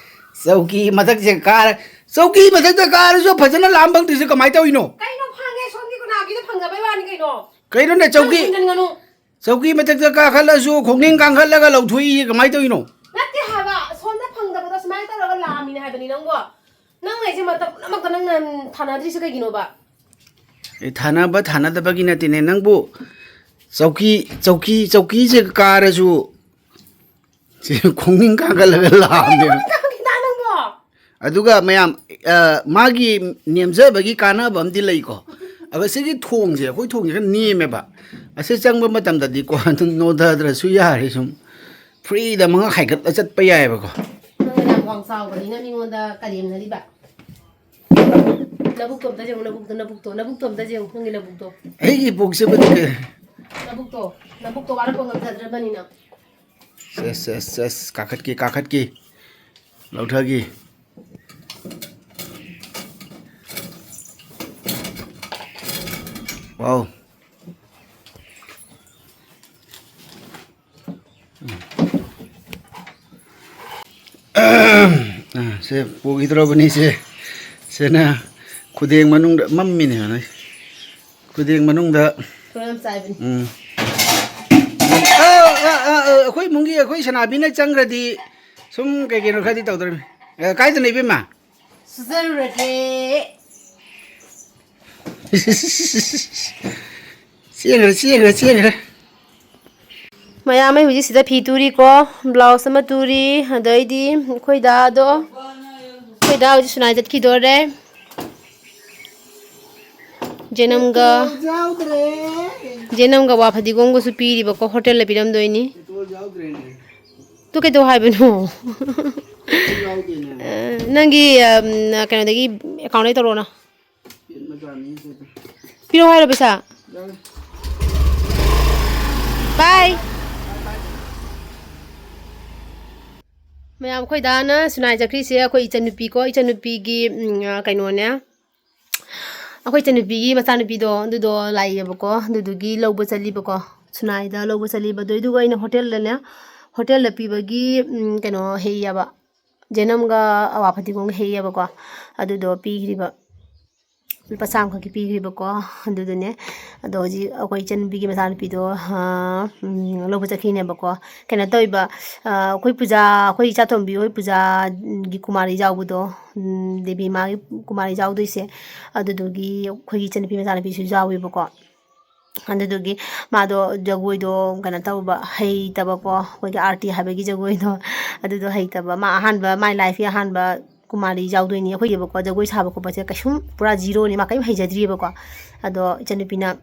ꯆꯧꯀꯤ ꯃꯊꯛꯁꯦ ꯀꯥꯔ-, ꯆꯧꯀꯤ ꯃꯊꯛꯇ ꯀꯥꯔꯁꯨ ꯐꯖꯅ ꯂꯥꯝ ꯐꯪꯗ꯭ꯔꯤꯁꯦ ꯀꯃꯥꯏꯅ ꯇꯧꯔꯤꯅꯣ? ꯀꯩꯅꯣ ꯐꯪꯉꯦ, ꯁꯣꯝꯒꯤ ꯒꯨꯅꯥꯕꯤꯗ ꯐꯪꯗꯕꯩ ꯋꯥꯅꯤ ꯀꯩꯅꯣ꯫ ꯀꯩꯅꯣꯅꯦ, ꯅꯪ ꯆꯧꯀꯤ, ꯍꯦꯟꯖꯟꯒꯅꯨ꯫ ꯆꯧꯀꯤ ꯃꯊꯛꯇ ꯀꯥꯈꯠꯂꯁꯨ ꯈꯣꯡꯅꯤꯡ ꯀꯥꯡꯈꯠꯂꯒ ꯂꯧꯊꯣꯛꯏꯁꯦ ꯀꯃꯥꯏꯅ ꯇꯧꯔꯤꯅꯣ? ꯅꯠꯇꯦ ꯍꯥꯏꯕ, ꯁꯣꯝꯗ ꯐꯪꯗꯕꯗꯣ ꯁꯨꯃꯥꯏꯅ ꯇꯧꯔꯒ ꯂꯥꯝꯃꯤꯅꯦ ꯍꯥꯏꯕꯅꯤ ꯅꯪꯕꯣ꯫ ꯅꯪ ꯂꯩꯁꯦ ꯃꯇꯝ ꯄꯨꯝꯅꯃꯛꯇ ꯅꯪꯅ ꯊꯥꯅꯗ꯭ꯔꯤꯁꯦ ꯀꯩꯒꯤꯅꯣꯕ? ꯑꯦ, ꯊꯥꯅꯕ ꯊꯥꯅꯗꯕꯒꯤ ꯅꯠꯇꯦꯅꯦ ꯅꯪꯕꯨ꯫ ꯆꯧꯀꯤ, ꯆꯧꯀꯤ, ꯆꯧꯀꯤꯁꯦ ꯀꯥꯔꯁꯨ ꯁꯤ ꯈꯣꯡꯅꯤꯡ ꯀꯥꯡꯈꯠꯂꯒ ꯂꯥꯛꯑꯕꯅꯦꯕ꯫ ꯀꯥꯡꯈꯠꯂꯤꯗ ꯅꯪꯕꯣ꯫ ꯑꯗꯨꯒ ꯃꯌꯥꯝ, ꯑ, ꯃꯥꯒꯤ ꯅꯦꯝꯖꯕꯒꯤ ꯀꯥꯟꯅꯕ ꯑꯃꯗꯤ ꯂꯩꯀꯣ꯫ ꯑꯗꯣ ꯁꯤꯒꯤ ꯊꯣꯡꯁꯦ, ꯑꯩꯈꯣꯏ ꯊꯣꯡꯁꯦ ꯈꯔ ꯅꯦꯝꯃꯦꯕ꯫ ꯑꯁꯤ ꯆꯪꯕ ꯃꯇꯝꯗꯗꯤꯀꯣ ꯑꯗꯨꯝ ꯅꯣꯟꯊꯗ꯭ꯔꯁꯨ ꯌꯥꯔꯦ, ꯁꯨꯝ ꯐ꯭ꯔꯤꯗ ꯃꯉꯥ ꯍꯥꯏꯒꯠꯂ ꯆꯠꯄ ꯌꯥꯏꯑꯕꯀꯣ꯫ ꯅꯪꯅ ꯌꯥꯝ ꯋꯥꯡ ꯆꯥꯎꯕꯅꯤꯅ ꯃꯤꯉꯣꯟꯗ ꯀꯔꯦꯝꯅꯔꯤꯕ꯫ ꯅꯕꯨꯛꯇꯣ ꯑꯝꯇ ꯌꯦꯡꯉꯨ, ꯅꯕꯨꯛꯇꯣ, ꯅꯕꯨꯛꯇꯣ, ꯅꯕꯨꯛꯇꯣ ꯑꯝꯇ ꯌꯦꯡꯉꯨ, ꯅꯪꯒꯤ ꯅꯕꯨꯛꯇꯣ꯫ ꯑꯩꯒꯤ ꯄꯨꯛꯁꯤꯕꯨꯗꯤ ꯀꯩ-, ꯅꯕꯨꯛꯇꯣ, ꯅꯕꯨꯛꯇꯣ ꯋꯥꯔꯛꯄ ꯉꯝꯖꯗ꯭ꯔꯕꯅꯤꯅ꯫ ꯁꯦꯁ, ꯁꯦꯁ, ꯁꯦꯁ, ꯀꯥꯈꯠꯀꯤ, ꯀꯥꯈꯠꯀꯤ꯫ ꯂꯧꯊꯒꯤ꯫ ꯋꯥꯎ꯫ ꯑ, ꯁꯦ ꯄꯨꯈꯤꯗ꯭ꯔꯕꯅꯤ ꯁꯦ꯫ ꯁꯤꯅ ꯈꯨꯗꯦꯡ ꯃꯅꯨꯡꯗ ꯃꯝꯃꯤꯅꯦ ꯍꯥꯏꯅ꯫ ꯈꯨꯗꯦꯡ ꯃꯅꯨꯡꯗ꯫ ꯊꯣꯏ ꯌꯥꯝ ꯆꯥꯏꯕꯅꯤ꯫ ꯎꯝ꯫ ꯑ, ꯑ, ꯑ, ꯑ, ꯑꯩꯈꯣꯏ ꯏꯃꯨꯡꯒꯤ ꯑꯩꯈꯣꯏ ꯁꯅꯥꯕꯤꯅ ꯆꯪꯈ꯭ꯔꯗꯤ ꯁꯨꯝ ꯀꯩ ꯀꯩꯅꯣ ꯈꯔꯗꯤ ꯇꯧꯗꯣꯔꯤꯕꯅꯤ꯫ ꯑ, ꯀꯥꯏꯗꯅꯣ ꯏꯕꯦꯝꯃ? ꯁꯨꯖꯔꯨꯔꯒꯦ꯫ ꯆꯦꯟꯈ꯭ꯔꯦ, ꯆꯦꯟꯈ꯭ꯔꯦ, ꯆꯦꯟꯈ꯭ꯔꯦ꯫ ꯃꯌꯥꯝ ꯑꯩ ꯍꯧꯖꯤꯛ ꯁꯤꯗ ꯐꯤ ꯇꯨꯔꯤꯀꯣ, ꯕ꯭ꯂꯥꯎꯁ ꯑꯃ ꯇꯨꯔꯤ, ꯑꯗꯩꯗꯤ ꯑꯩꯈꯣꯏ ꯗꯥꯗꯣ, ꯑꯩꯈꯣꯏ ꯗꯥ ꯍꯧꯖꯤꯛ ꯁꯨꯅꯥꯏ ꯆꯠꯈꯤꯗꯣꯔꯦ꯫ ꯖꯦꯅꯝꯒ, ꯌꯥꯎꯗ꯭ꯔꯦ꯫ ꯖꯦꯅꯝꯒ ꯋꯥ ꯐꯗꯤꯒꯣꯝꯒꯁꯨ ꯄꯤꯔꯤꯕꯀꯣ, ꯍꯣꯇꯦꯜꯗ ꯄꯤꯔꯝꯗꯣꯏꯅꯤ꯫ ꯄꯦꯇ꯭ꯔꯣꯜ ꯌꯥꯎꯗ꯭ꯔꯦꯅꯦ꯫ ꯇꯨ ꯀꯩꯗꯧ ꯍꯥꯏꯕꯅꯣ? ꯄꯦꯇ꯭ꯔꯣꯜ ꯌꯥꯎꯗꯦꯅꯦ꯫ ꯑ, ꯅꯪꯒꯤ, ꯑꯝ, ꯀꯩꯅꯣꯗꯒꯤ, ꯑꯦꯀꯥꯎꯟꯗꯒꯤ ꯇꯧꯔꯛꯑꯣꯅ꯫ ꯄꯤꯔꯛꯑꯣ ꯍꯥꯏꯔꯣ ꯄꯩꯁꯥ? ꯕꯥꯏ꯫ ꯃꯌꯥꯝ, ꯑꯩꯈꯣꯏ ꯗꯥꯅ ꯁꯨꯅꯥꯏ ꯆꯠꯈ꯭ꯔꯤꯁꯦ ꯑꯩꯈꯣꯏ ꯏꯆꯟꯅꯨꯄꯤꯀꯣ, ꯏꯆꯟꯅꯨꯄꯤꯒꯤ, ꯎꯝ, ꯑ, ꯀꯩꯅꯣꯅꯦ, ꯑꯩꯈꯣꯏ ꯏꯆꯟꯅꯨꯄꯤꯒꯤ ꯃꯆꯥꯅꯨꯄꯤꯗꯣ ꯑꯗꯨꯗꯣ ꯂꯥꯛꯏꯌꯦꯕꯀꯣ, ꯑꯗꯨꯗꯨꯒꯤ ꯂꯧꯕ ꯆꯠꯂꯤꯕꯀꯣ, ꯁꯨꯅꯥꯏꯗ ꯂꯧꯕ ꯆꯠꯂꯤꯕ꯫ ꯑꯗꯨꯏꯗꯨꯒ ꯑꯩꯅ ꯍꯣꯇꯦꯜꯗꯅꯦ, ꯍꯣꯇꯦꯜꯗ ꯄꯤꯕꯒꯤ, ꯎꯝ, ꯀꯩꯅꯣ ꯍꯦꯛꯑꯦꯕ, ꯖꯦꯅꯝꯒ ꯑꯋꯥ ꯐꯗꯤꯒꯣꯝꯒ ꯍꯦꯛꯑꯦꯕꯀꯣ, ꯑꯗꯨꯗꯣ ꯄꯤꯈ꯭ꯔꯤꯕ꯫ ꯂꯨꯄꯥ ꯆꯥꯝꯃꯈꯛꯀꯤ ꯄꯤꯈ꯭ꯔꯤꯕꯀꯣ꯫ ꯑꯗꯨꯗꯨꯅꯦ, ꯑꯗꯣ ꯍꯧꯖꯤꯛ ꯑꯩꯈꯣꯏ ꯏꯆꯟꯅꯨꯄꯤꯒꯤ ꯃꯆꯥꯅꯨꯄꯤꯗꯣ, ꯑ, ꯎꯝ, ꯂꯧꯕ ꯆꯠꯈꯤꯅꯦꯕꯀꯣ꯫ ꯀꯩꯅꯣ ꯇꯧꯔꯤꯕ, ꯑ, ꯑꯩꯈꯣꯏ ꯄꯨꯖꯥ, ꯑꯩꯈꯣꯏ ꯏꯆꯥꯇꯣꯝꯕꯤ ꯍꯣꯏ ꯄꯨꯖꯥꯒꯤ ꯀꯨꯃꯥꯔꯤ ꯌꯥꯎꯕꯗꯣ, ꯎꯝ, ꯗꯦꯕꯤ ꯃꯥꯒꯤ ꯀꯨꯃꯥꯔꯤ ꯌꯥꯎꯗꯣꯏꯁꯦ, ꯑꯗꯨꯗꯨꯒꯤ ꯑꯩꯈꯣꯏꯒꯤ ꯏꯆꯟꯅꯨꯄꯤ ꯃꯆꯥꯅꯨꯄꯤꯁꯨ ꯌꯥꯎꯋꯦꯕꯀꯣ꯫ ꯑꯗꯨꯗꯨꯒꯤ ꯃꯥꯗꯣ ꯖꯒꯣꯏꯗꯣ ꯀꯩꯅꯣ ꯇꯧꯕ ꯍꯩꯇꯕꯀꯣ, ꯑꯩꯈꯣꯏꯒꯤ ꯑꯥꯔꯇꯤ ꯍꯥꯏꯕꯒꯤ ꯖꯒꯣꯏꯗꯣ, ꯑꯗꯨꯗꯣ ꯍꯩꯇꯕ꯫ ꯃꯥ ꯑꯍꯥꯟꯕ, ꯃꯥꯏ ꯂꯥꯏꯐꯀꯤ ꯑꯍꯥꯟꯕ ꯀꯨꯃꯥꯔꯤ ꯌꯥꯎꯗꯣꯏꯅꯤ꯫ ꯑꯩꯈꯣꯏꯒꯤꯕꯀꯣ, ꯖꯒꯣꯏ ꯁꯥꯕ ꯈꯣꯠꯄꯁꯦ ꯀꯩꯁꯨꯝ ꯄꯨꯔꯥ ꯖꯤꯔꯣꯅꯤ, ꯃꯥ ꯀꯔꯤꯝ ꯍꯩꯖꯗ꯭ꯔꯤꯕꯀꯣ꯫ ꯑꯗꯣ ꯏꯆꯟꯅꯨꯄꯤꯅ,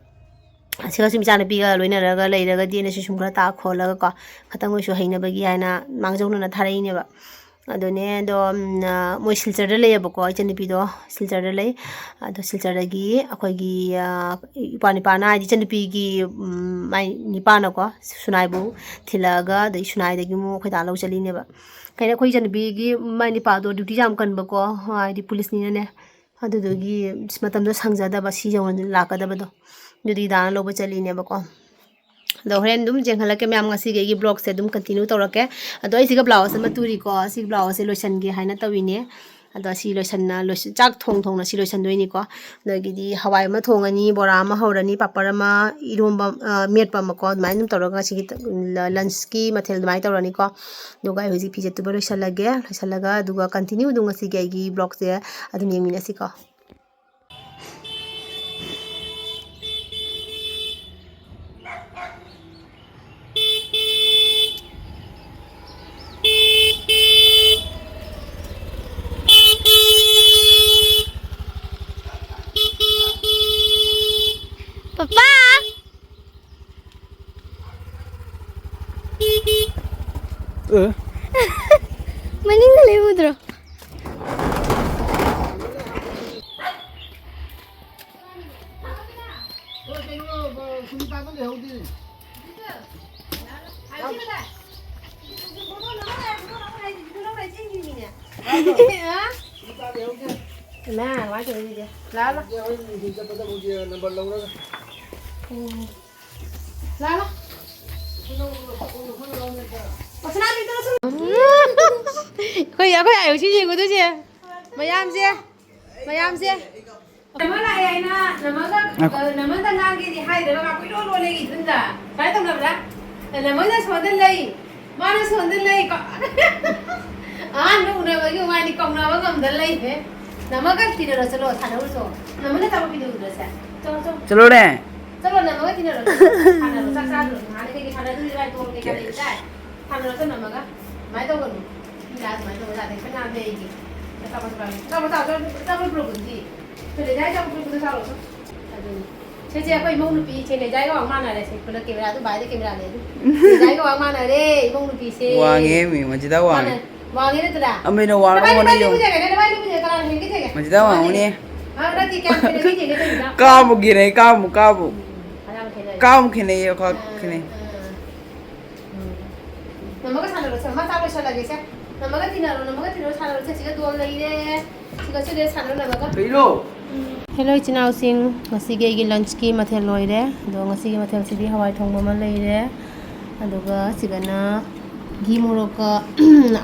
ꯑꯁꯤꯒ ꯁꯨꯝ ꯏꯆꯥꯅꯨꯄꯤꯒ ꯂꯣꯏꯅꯔꯒ ꯂꯩꯔꯒꯗꯤꯅ ꯁꯤ ꯁꯨꯝ ꯈꯔ ꯇꯥꯛ ꯈꯣꯠꯂꯒꯀꯣ, ꯈꯇꯪ ꯑꯣꯏꯁꯨ ꯍꯩꯅꯕꯒꯤ ꯍꯥꯏꯅ ꯃꯥꯡꯖꯧꯅꯅ ꯊꯥꯔꯛꯏꯅꯦꯕ꯫ ꯑꯗꯨꯅꯦ ꯑꯗꯣ, ꯎꯝ, ꯑ, ꯃꯣꯏ ꯁꯤꯜꯆꯔꯗ ꯂꯩꯌꯦꯕꯀꯣ, ꯏꯆꯟꯅꯨꯄꯤꯗꯣ ꯁꯤꯜꯆꯔꯗ ꯂꯩ꯫ ꯑꯗꯣ ꯁꯤꯜꯆꯔꯗꯒꯤ ꯑꯩꯈꯣꯏꯒꯤ, ꯑ, ꯏꯄꯥ ꯅꯤꯄꯥꯅ, ꯍꯥꯏꯗꯤ ꯏꯆꯟꯅꯨꯄꯤꯒꯤ, ꯎꯝ, ꯃꯥꯏ ꯅꯤꯄꯥꯅꯀꯣ, ꯁꯨꯅꯥꯏꯕꯨ ꯊꯤꯜꯂꯛꯑꯒ, ꯑꯗꯩ ꯁꯨꯅꯥꯏꯗꯒꯤ ꯑꯃꯨꯛ ꯑꯩꯈꯣꯏ ꯗꯥ ꯂꯧ ꯆꯠꯂꯤꯅꯦꯕ꯫ ꯀꯩꯅꯣ, ꯑꯩꯈꯣꯏ ꯏꯆꯟꯅꯨꯄꯤꯒꯤ ꯃꯥꯏ ꯅꯤꯄꯥꯗꯣ ꯗ꯭ꯌꯨꯇꯤ ꯌꯥꯝ ꯀꯟꯕꯀꯣ, ꯍꯥꯏꯗꯤ ꯄꯨꯂꯤꯁꯅꯤꯅꯅꯦ꯫ ꯑꯗꯨꯗꯨꯒꯤ ꯃꯇꯝꯗꯣ ꯁꯪꯖꯗꯕ, ꯁꯤ ꯌꯧꯅ ꯂꯥꯛꯀꯗꯕꯗꯣ꯫ ꯑꯗꯨꯗꯤ ꯗꯥꯅ ꯂꯧꯕ ꯆꯠꯂꯤꯅꯦꯕꯀꯣ꯫ ꯑꯗꯣ ꯍꯣꯔꯦꯟ ꯑꯗꯨꯝ ꯌꯦꯡꯍꯜꯂꯛꯀꯦ ꯃꯌꯥꯝ, ꯉꯁꯤꯒꯤ ꯑꯩꯒꯤ ꯕ꯭ꯂꯣꯒꯁꯦ ꯑꯗꯨꯝ ꯀꯟꯇꯤꯅ꯭ꯌꯨ ꯇꯧꯔꯛꯀꯦ꯫ ꯑꯗꯣ ꯑꯩ ꯁꯤꯒ ꯕ꯭ꯂꯥꯎꯁ ꯑꯃ ꯇꯨꯔꯤꯀꯣ, ꯁꯤ ꯕ꯭ꯂꯥꯎꯁꯁꯦ ꯂꯣꯏꯁꯟꯒꯦ ꯍꯥꯏꯅ ꯇꯧꯔꯤꯅꯦ꯫ ꯑꯗꯣ ꯁꯤ ꯂꯣꯏꯁꯟꯅ, ꯂꯣꯏꯁꯟ-, ꯆꯥꯛ ꯊꯣꯡ ꯊꯣꯡꯅ ꯁꯤ ꯂꯣꯏꯁꯟꯗꯣꯏꯅꯤꯀꯣ꯫ ꯑꯗꯒꯤꯗꯤ ꯍꯋꯥꯏ ꯑꯃ ꯊꯣꯡꯉꯅꯤ, ꯕꯣꯔꯥ ꯑꯃ ꯍꯧꯔꯅꯤ, ꯄꯥꯄꯔ ꯑꯃ, ꯏꯔꯣꯝꯕ, ꯑ, ꯃꯦꯠꯄ ꯑꯃꯀꯣ, ꯑꯗꯨꯃꯥꯏꯅ ꯑꯗꯨꯝ ꯇꯧꯔꯒ ꯉꯁꯤꯒꯤ ꯇ-, ꯂ-, ꯂꯟꯁꯀꯤ ꯃꯊꯦꯜ ꯑꯗꯨꯃꯥꯏꯅ ꯇꯧꯔꯅꯤꯀꯣ꯫ ꯑꯗꯨꯒ ꯑꯩ ꯍꯧꯖꯤꯛ ꯐꯤꯁꯦ ꯇꯨꯕ ꯂꯣꯏꯁꯜꯂꯒꯦ, ꯂꯣꯏꯁꯜꯂꯒ ꯑꯗꯨꯒ ꯀꯟꯇꯤꯅ꯭ꯌꯨ ꯑꯗꯨꯝ ꯉꯁꯤꯒꯤ ꯑꯩꯒꯤ ꯕ꯭ꯂꯣꯒꯁꯦ ꯑꯗꯨꯝ ꯌꯦꯡꯃꯤꯟꯅꯁꯤꯀꯣ꯫ ꯄꯄꯥ! ꯑ? ꯃꯅꯤꯡꯗ ꯂꯩ ꯎꯗ꯭ꯔꯣ? ꯂꯩꯍꯧꯗꯦ꯫ ꯏꯃꯥ, ꯀꯃꯥꯏꯅ ꯇꯧꯔꯤꯒꯦ? ꯂꯥꯛꯑꯣ, ꯂꯥꯛꯑꯣ꯫ ꯍꯣꯔꯦꯟ ꯅꯨꯡꯊꯤꯜ ꯆꯠꯄꯗ ꯑꯃꯨꯛ ꯅꯝꯕꯔ ꯂꯧꯔꯒ꯫ ꯎꯝ꯫ ꯂꯥꯛꯑꯣ, ꯂꯥꯛꯑꯣ꯫ ꯑꯩꯈꯣꯏ, ꯑꯩꯈꯣꯏ ꯑꯌꯨꯁꯤ ꯌꯦꯡꯉꯨꯗꯣꯏꯁꯦ꯫ ꯃꯌꯥꯝꯁꯦ꯫ ꯃꯌꯥꯝꯁꯦ꯫ ꯅꯃ ꯂꯥꯛꯑꯦ ꯍꯥꯏꯅ ꯅꯃꯒ, ꯉꯥꯏꯈꯣ꯫ ꯅꯃꯗ ꯉꯥꯡꯒꯦꯗꯤ ꯍꯥꯏꯗ꯭ꯔꯒ ꯃꯥ ꯀꯣꯏꯂꯣꯟ ꯂꯣꯜꯂꯦ ꯏꯊꯟꯗ꯫ ꯁꯨꯃꯥꯏꯅ ꯇꯧꯅꯕ꯭ꯔꯥ? ꯅꯃꯅ ꯁꯣꯝꯗ ꯂꯩ, ꯃꯥꯅ ꯁꯣꯝꯗ ꯂꯩ꯫ ꯀ-, ꯑꯍꯥꯟꯕ ꯎꯅꯕꯒꯤ ꯋꯥꯅꯤ, ꯀꯧꯅꯕ ꯉꯝꯗ ꯂꯩꯍꯦ꯫ ꯅꯃꯒ ꯇꯤꯟꯅꯔꯣ, ꯆꯠꯂꯣ, ꯁꯥꯟꯅꯔꯨꯆꯣ꯫ ꯅꯃꯅ ꯇꯧꯕ ꯀꯩꯗꯧꯔꯤꯅꯣ ꯁꯦ? ꯆꯠꯂꯣ, ꯆꯠꯂꯣ꯫ ꯆꯠꯂꯣꯅꯦ꯫ ꯆꯠꯂꯣ, ꯅꯃꯒ ꯇꯤꯟꯅꯔꯣ, ꯆꯠꯂꯣ꯫ ꯁꯥꯟꯅꯔꯣ, ꯆꯥꯛ ꯆꯥꯗ꯭ꯔꯣ? ꯅꯍꯥꯟꯗꯩ ꯀꯩꯀꯩ ꯁꯥꯟꯅꯗꯣꯔꯤꯒꯦ? ꯀꯩꯀꯥ ꯂꯩꯔꯤꯗꯥꯏ? ꯁꯥꯟꯅꯔꯣ, ꯆꯠꯂꯣ, ꯅꯃꯒ꯫ ꯑꯗꯨꯃꯥꯏꯅ ꯇꯧꯒꯅꯨ꯫ ꯃꯤ ꯂꯥꯛꯑ ꯑꯗꯨꯃꯥꯏꯅ ꯇꯧꯕ ꯌꯥꯗꯦ꯫ ꯈꯠꯅꯕ ꯂꯩ ꯑꯩꯒꯤ꯫ ꯑꯆꯥꯄꯣꯠ ꯆꯥꯔꯣ꯫ ꯑꯆꯥꯄꯣꯠ ꯆꯥꯔꯣ꯫ ꯑꯆꯥꯄꯣꯠ ꯄꯨꯔꯛꯄꯗꯨꯗꯤ? ꯁꯦ, ꯂꯩꯖꯥꯏ ꯑꯆꯥꯄꯣꯠ ꯄꯨꯔꯛꯄꯗꯣ ꯆꯥꯔꯣ, ꯆꯣ꯫ ꯑꯗꯨꯅꯤ꯫ ꯁꯦ, ꯁꯦ, ꯑꯩꯈꯣꯏ ꯏꯃꯧ ꯅꯨꯄꯤ, ꯁꯦ, ꯂꯩꯖꯥꯏꯒ ꯋꯥꯡ ꯃꯥꯟꯅꯔꯦ꯫ ꯁꯦ, ꯈꯨꯂꯛ camera ꯑꯗꯨ ꯚꯥꯏꯗ camera ꯂꯩ ꯑꯗꯨ꯫ ꯂꯩꯖꯥꯏꯒ ꯋꯥꯡ ꯃꯥꯟꯅꯔꯦ, ꯏꯃꯧ ꯅꯨꯄꯤꯁꯦ꯫ ꯋꯥꯡꯉꯦ ꯃꯤ, ꯃꯁꯤꯗ ꯋꯥꯡꯉꯦ꯫ ꯃꯥꯟꯅ-, ꯋꯥꯡꯉꯦ ꯅꯠꯇ꯭ꯔꯥ? ꯑꯃꯅ ꯋꯥꯡꯉ ꯅꯕꯥꯏꯅꯤ, ꯃꯉꯣꯟꯗ ꯅꯕꯥꯏꯅꯤ ꯌꯦꯡꯉꯨ꯫ ꯄꯨꯖꯒꯦ, ꯅꯕꯥꯏꯅꯤ ꯄꯨꯖꯒꯦ, ꯀꯅꯥꯅ ꯍꯦꯟꯒꯦ ꯌꯦꯡꯒꯦ꯫ ꯃꯁꯤꯗ ꯋꯥꯡꯉꯨꯅꯦ꯫ ꯑ, ꯅꯠꯇꯦ, ꯀꯌꯥꯝ ꯈꯦꯠꯅꯒꯦ ꯌꯦꯡꯒꯦ ꯇꯧꯔꯤꯕ꯫ ꯀꯥꯃꯨꯛ ꯈꯦꯠꯅꯩ, ꯀꯥꯃꯨꯛ, ꯀꯥꯃꯨꯛ꯫ ꯎꯝ, ꯐꯅꯌꯥꯝ ꯈꯦꯠꯅꯔꯦ꯫ ꯀꯥꯃꯨꯛ ꯈꯦꯠꯅꯩꯌꯦ, ꯈ꯭ꯋꯥꯏ ꯑ, ꯈꯦꯠꯅꯩ꯫ ꯑ꯫ ꯎꯝ꯫ ꯅꯃꯒ ꯁꯥꯟꯅꯔꯣ, ꯁꯥꯟꯅ-, ꯃꯥ ꯆꯥꯛ ꯂꯣꯏꯁꯜꯂꯒꯦꯁꯦ꯫ ꯅꯃꯒ ꯇꯤꯟꯅꯔꯣ, ꯅꯃꯒ ꯇꯤꯟꯅꯔꯣ, ꯁꯥꯟꯅꯔꯣ꯫ ꯁꯦ, ꯁꯤꯗ ꯗꯣꯜ ꯂꯩꯔꯦ꯫ ꯁꯤꯒ ꯁꯤꯗ ꯁꯥꯟꯅꯔꯣ, ꯅꯃꯒ꯫ ꯀꯩꯅꯣ? ꯍꯦꯜꯂꯣ, ꯏꯆꯤꯟ ꯏꯅꯥꯎꯁꯤꯡ, ꯉꯁꯤꯒꯤ ꯑꯩꯒꯤ lunchꯀꯤ ꯃꯊꯦꯜ ꯂꯣꯏꯔꯦ꯫ ꯑꯗꯣ ꯉꯁꯤꯒꯤ ꯃꯊꯦꯜꯁꯤꯗꯤ ꯍꯋꯥꯏ ꯊꯣꯡꯕ ꯑꯃ ꯂꯩꯔꯦ, ꯑꯗꯨꯒ ꯁꯤꯒꯅ ꯘꯤ ꯃꯣꯔꯣꯛꯀ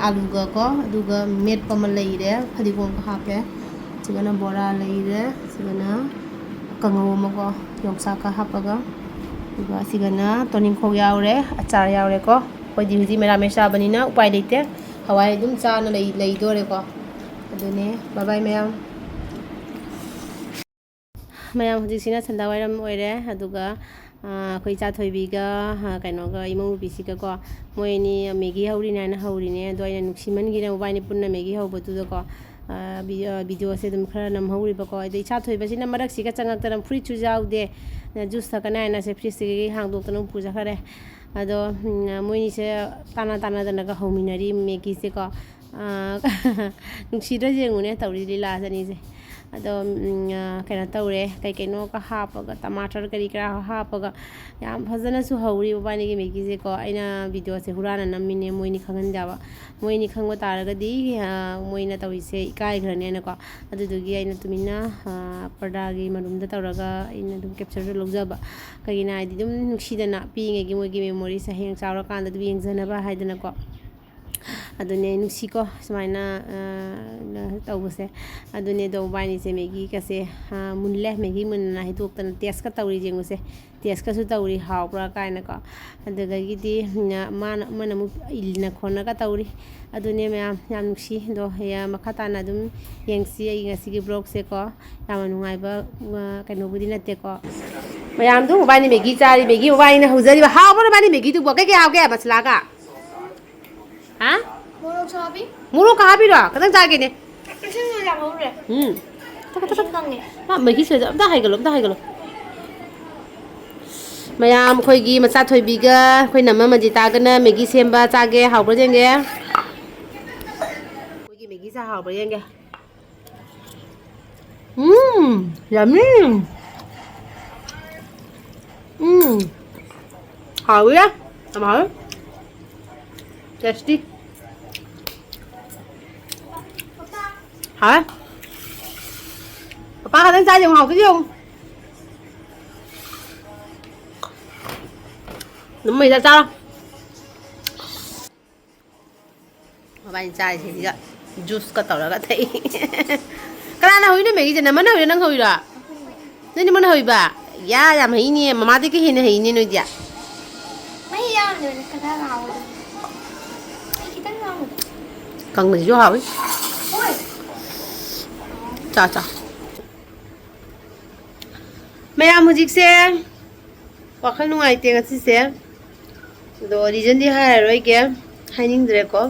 ꯑꯂꯨꯒ ꯀꯣ, ꯑꯗꯨꯒ ꯃꯦꯠꯄ ꯑꯃ ꯂꯩꯔꯦ, ꯐꯗꯤꯒꯣꯝꯒ ꯍꯥꯞꯄꯦ꯫ ꯁꯤꯒꯅ ꯕꯣꯔꯥ ꯂꯩꯔꯦ, ꯁꯤꯒꯅ ꯀꯥꯡꯉꯧ ꯑꯃꯀꯣ, ꯌꯣꯡꯆꯥꯛꯀ ꯍꯥꯞꯄꯒ, ꯑꯗꯨꯒ ꯁꯤꯒꯅ ꯇꯣꯅꯤꯡꯈꯣꯛ ꯌꯥꯎꯔꯦ, ꯑꯆꯥꯔ ꯌꯥꯎꯔꯦꯀꯣ꯫ ꯑꯩꯈꯣꯏꯗꯤ ꯍꯧꯖꯤꯛ ꯃꯦꯔꯥꯃꯦꯁ ꯆꯥꯕꯅꯤꯅ ꯎꯄꯥꯏ ꯂꯩꯇꯦ, ꯍꯋꯥꯏ ꯑꯗꯨꯝ ꯆꯥꯅ ꯂꯩ-, ꯂꯩꯗꯣꯔꯦꯀꯣ꯫ ꯑꯗꯨꯅꯦ, bye bye ꯃꯌꯥꯝ꯫ ꯃꯌꯥꯝ, ꯍꯧꯖꯤꯛꯁꯤꯅ ꯁꯟꯗꯥ ꯋꯥꯏꯔꯝ ꯑꯣꯏꯔꯦ, ꯑꯗꯨꯒ, ꯑ, ꯑꯩꯈꯣꯏ ꯏꯆꯥ ꯊꯣꯏꯕꯤꯒ, ꯑ, ꯀꯩꯅꯣꯒ, ꯏꯃꯧ ꯅꯨꯄꯤꯁꯤꯒꯀꯣ, ꯃꯣꯏ ꯑꯅꯤ ꯃꯦꯒꯤ ꯍꯧꯔꯤꯅꯦ ꯍꯥꯏꯅ ꯍꯧꯔꯤꯅꯦ꯫ ꯑꯗꯣ ꯑꯩꯅ ꯅꯨꯡꯁꯤꯃꯟꯒꯤꯗꯅ ꯃꯕꯥꯏꯅꯤ ꯄꯨꯟꯅ ꯃꯦꯒꯤ ꯍꯧꯕꯗꯨꯗꯀꯣ, ꯑ, ꯚꯤ-, ꯑ, videoꯁꯦ ꯑꯗꯨꯝ ꯈꯔ ꯅꯝꯍꯧꯔꯤꯕꯀꯣ꯫ ꯑꯗꯩ ꯏꯆꯥ ꯊꯣꯏꯕꯁꯤꯅ ꯃꯔꯛꯁꯤꯒ ꯆꯪꯉꯛꯇꯅ ꯐꯨꯔꯤꯠꯁꯨ ꯌꯥꯎꯗꯦ, juice ꯊꯛꯀꯅꯤ ꯍꯥꯏꯅ ꯁꯦ fridgeꯇꯒꯤ ꯍꯥꯡꯗꯣꯛꯇꯅ ꯑꯃꯨꯛ ꯄꯨꯖꯈ꯭ꯔꯦ꯫ ꯑꯗꯣ, ꯎꯝ, ꯃꯣꯏꯅꯤꯁꯦ ꯇꯥꯟꯅ ꯇꯥꯟꯅꯗꯅꯒ ꯍꯧꯃꯤꯟꯅꯔꯤ ꯃꯦꯒꯤꯁꯦꯀꯣ꯫ ꯑ, ꯅꯨꯡꯁꯤꯗ꯭ꯔꯥ ꯌꯦꯡꯉꯨꯅꯦ ꯇꯧꯔꯤ ꯂꯤꯂꯥꯁꯦ ꯑꯅꯤꯁꯦ꯫ ꯑꯗꯣ, ꯎꯝ, ꯑ, ꯀꯩꯅꯣ ꯇꯧꯔꯦ, ꯀꯩ ꯀꯩꯅꯣꯒ ꯍꯥꯞꯄꯒ, ꯇꯃꯥꯇꯔ ꯀꯔꯤ ꯀꯔꯥ ꯍꯥꯞꯄꯒ, ꯌꯥꯝ ꯐꯖꯅꯁꯨ ꯍꯧꯔꯤ ꯃꯕꯥꯅꯤꯒꯤ ꯃꯦꯒꯤꯁꯦꯀꯣ꯫ ꯑꯩꯅ ꯚꯤꯗꯤꯑꯣꯁꯦ ꯍꯨꯔꯥꯟꯅ ꯅꯝꯃꯤꯅꯦ, ꯃꯣꯏꯅꯤ ꯈꯪꯍꯟꯗꯕ꯫ ꯃꯣꯏꯅꯤ ꯈꯪꯕ ꯇꯥꯔꯒꯗꯤ, ꯑ, ꯃꯣꯏꯅ ꯇꯧꯔꯤꯁꯦ ꯏꯀꯥꯏꯈ꯭ꯔꯅꯦꯅꯀꯣ꯫ ꯑꯗꯨꯗꯨꯒꯤ ꯑꯩꯅ ꯇꯨꯃꯤꯟꯅ, ꯑ, ꯄꯔꯗꯥꯒꯤ ꯃꯔꯨꯝꯗ ꯇꯧꯔꯒ ꯑꯩꯅ ꯑꯗꯨꯝ ꯀꯦꯞꯆꯔꯗꯣ ꯂꯧꯖꯕ꯫ ꯀꯩꯒꯤꯅꯣ ꯍꯥꯏꯗꯤ, ꯑꯗꯨꯝ ꯅꯨꯡꯁꯤꯗꯅ ꯄꯤꯛꯏꯉꯩꯒꯤ ꯃꯣꯏꯒꯤ ꯃꯦꯃꯣꯔꯤꯁꯦ ꯍꯌꯦꯡ ꯆꯥꯎꯔꯀꯥꯟꯗ ꯑꯗꯨꯝ ꯌꯦꯡꯖꯅꯕ ꯍꯥꯏꯗꯅꯀꯣ꯫ ꯑꯗꯨꯅꯦ ꯅꯨꯡꯁꯤꯀꯣ ꯁꯨꯃꯥꯏꯅ, ꯑ, ꯇꯧꯕꯁꯦ꯫ ꯑꯗꯨꯅꯦ ꯑꯗꯣ ꯃꯕꯥꯅꯤꯁꯦ ꯃꯦꯒꯤꯒꯁꯦ, ꯑ, ꯃꯨꯜꯂꯦ, ꯃꯦꯒꯤ ꯃꯨꯟꯅ ꯍꯩꯗꯣꯛꯇꯅ ꯇꯦꯁꯀ ꯇꯧꯔꯤ ꯌꯦꯡꯉꯨꯁꯦ꯫ ꯇꯦꯁꯀꯁꯨ ꯇꯧꯔꯤ ꯍꯥꯎꯕ꯭ꯔꯥ ꯀꯥꯏꯅꯀꯣ꯫ ꯑꯗꯨꯗꯒꯤꯗꯤ, ꯎꯝ, ꯃꯥꯅ, ꯑꯃꯅ ꯑꯃꯨꯛ ꯏꯜꯂ ꯈꯣꯠꯂꯒ ꯇꯧꯔꯤ꯫ ꯑꯗꯨꯅꯦ ꯃꯌꯥꯝ, ꯌꯥꯝ ꯅꯨꯡꯁꯤ꯫ ꯑꯗꯣ ꯍꯌꯦꯡ ꯃꯈꯥ ꯇꯥꯅ ꯑꯗꯨꯝ ꯌꯦꯡꯁꯤ ꯑꯩ ꯉꯁꯤꯒꯤ ꯕ꯭ꯂꯣꯒꯁꯦꯀꯣ꯫ ꯌꯥꯝꯅ ꯅꯨꯡꯉꯥꯏꯕ, ꯑ, ꯀꯩꯅꯣꯕꯨꯗꯤ ꯅꯠꯇꯦꯀꯣ꯫ ꯃꯌꯥꯝꯗꯣ ꯃꯕꯥꯅꯤ ꯃꯦꯒꯤ ꯆꯥꯔꯤ, ꯃꯦꯒꯤ ꯃꯕꯥꯅꯤꯅ ꯍꯧꯖꯔꯤꯕ꯫ ꯍꯥꯎꯕ꯭ꯔꯣ ꯃꯕꯥꯅꯤ ꯃꯦꯒꯤꯗꯨꯕꯣ? ꯀꯩꯀꯩ ꯍꯥꯎꯒꯦ ꯃꯁꯂꯥꯒ? ꯍꯥ? ꯃꯣꯔꯣꯛꯁꯨ ꯍꯥꯞꯄꯤ꯫ ꯃꯣꯔꯣꯛꯀ ꯍꯥꯞꯄꯤꯔꯣ? ꯈꯤꯇꯪ ꯆꯥꯒꯦꯅꯦ꯫ ꯏꯁꯤꯡ ꯑꯣꯏꯅ ꯍꯥꯞꯍꯧꯔꯦ꯫ ꯎꯝ꯫ ꯇꯛ, ꯇꯛ, ꯇꯛ꯫ ꯏꯁꯤꯡ ꯀꯪꯉꯦ꯫ ꯃꯥ ꯃꯦꯒꯤ ꯁꯣꯏꯗ-, ꯑꯝꯇ ꯍꯥꯏꯒꯠꯂꯣ, ꯑꯝꯇ ꯍꯥꯏꯒꯠꯂꯣ꯫ ꯃꯌꯥꯝ ꯑꯩꯈꯣꯏꯒꯤ ꯃꯆꯥ ꯊꯣꯏꯕꯤꯒ ꯑꯩꯈꯣꯏ ꯅꯝꯃ ꯃꯟꯖꯤꯇꯥꯒꯅ ꯃꯦꯒꯤ ꯁꯦꯝꯕ ꯆꯥꯒꯦ, ꯍꯥꯎꯕ꯭ꯔꯥ ꯌꯦꯡꯒꯦ꯫ ꯑꯩꯈꯣꯏꯒꯤ ꯃꯦꯒꯤ ꯆꯥ ꯍꯥꯎꯕ꯭ꯔꯥ ꯌꯦꯡꯒꯦ꯫ ꯎꯝ, yummy꯫ ꯎꯝ꯫ ꯍꯥꯎꯋꯤ꯫ ꯌꯥꯝ ꯍꯥꯎꯋꯤ꯫ Tasty꯫ ꯍꯥꯎꯋꯦ꯫ ꯄꯄꯥ ꯈꯛꯇꯪ ꯆꯥꯁꯦ ꯌꯦꯡꯉꯨ, ꯍꯥꯎꯇ꯭ꯔꯗꯤ ꯌꯦꯡꯉꯨ꯫ ꯑꯗꯨꯝ ꯃꯩꯗ ꯆꯥꯔꯣ꯫ ꯃꯕꯥꯅꯤ ꯆꯥꯔꯤꯁꯤꯒ ꯖꯨꯁꯀ ꯇꯧꯔꯒ ꯊꯛꯏ꯫ ꯀꯅꯥꯅ ꯍꯧꯔꯤꯅꯣ ꯃꯦꯒꯤꯁꯦ? ꯅꯃꯅ ꯍꯧꯔꯤꯔꯣ, ꯅꯪ ꯍꯧꯔꯤꯔꯣ? ꯅꯪꯗꯤ ꯃꯅ ꯍꯧꯔꯤꯕ? ꯌꯥ, ꯌꯥꯝ ꯍꯩꯅꯦ꯫ ꯃꯃꯥꯗꯒꯤ ꯍꯦꯟꯅ ꯍꯩꯅꯦ ꯅꯣꯏꯗꯤ꯫ ꯃꯍꯤ ꯌꯥꯎꯗꯕꯅꯦ, ꯈꯔ ꯉꯥꯎꯕꯗꯣ꯫ ꯑꯩ ꯈꯤꯇꯪ ꯉꯥꯎꯕꯗꯣ꯫ ꯀꯪꯕꯁꯤꯁꯨ ꯍꯥꯎꯋꯤ꯫ ꯍꯣꯏ꯫ ꯆꯥ, ꯆꯥ꯫ ꯃꯌꯥꯝ ꯍꯧꯖꯤꯛꯁꯦ ꯋꯥꯈꯜ ꯅꯨꯡꯉꯥꯏꯇꯦ ꯉꯁꯤꯁꯦ꯫ ꯑꯗꯣ reasonꯗꯤ ꯍꯥꯏꯔꯔꯣꯏꯒꯦ, ꯍꯥꯏꯅꯤꯡꯗ꯭ꯔꯦꯀꯣ꯫